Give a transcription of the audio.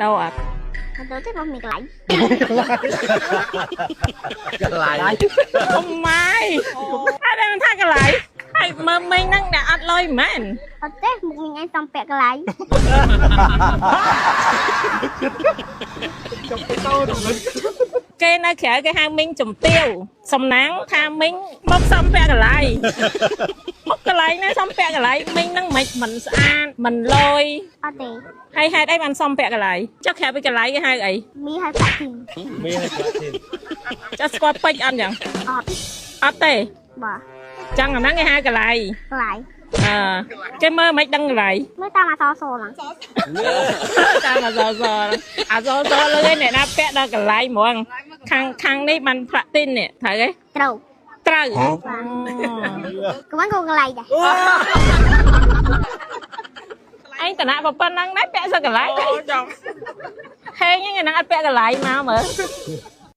ដូរអត់ អត់ដូរទេបងមានកន្លែង កន្លែង កុំម៉ាយអត់ដឹងថាកន្លែងហើយមើលមីងហ្នឹងអ្នកអត់លុយមែន អត់ទេមុខមីងឯងសំពាក់កន្លែង គេនៅក្រៅគេហៅមីងជំទាវសំណាងថាមីងមកសំពាក់កន្លែងមកកន្លែងណាសំពាក់កន្លែងមីងហ្នឹងមិនមិនស្អាតមិនលយ អត់ទេ ហើយហេតុអីបានសំពាក់កន្លែងចុះក្រៅពីកន្លែងគេហៅអី មីហើយប្រាក់ធីម មានឲ្យប្រាក់ធីម ចុះស្គាល់ពេជ្រអត់ចឹង អត់ អត់ទេ បាទ ចឹងអាហ្នឹងគេហៅកន្លែង កន្លែង អើគេមើលមិនដឹងកន្លែង មើលតាមអសរសូហ្នឹង តាមអសសអសសលើឯអ្នកណាពាក់ដល់កន្លែងហ្មងខាងខាងនេះបានផ្លាទីននេះត្រូវទេ ត្រូវ ត្រូវ ក៏មិនក៏កន្លែងដែរ ឯងតំណាក់ប៉ុណ្ណឹងដែរពាក់សឹកកន្លែង អូចំ ហេងហ្នឹងឯងអត់ពាក់កន្លែងមកមើល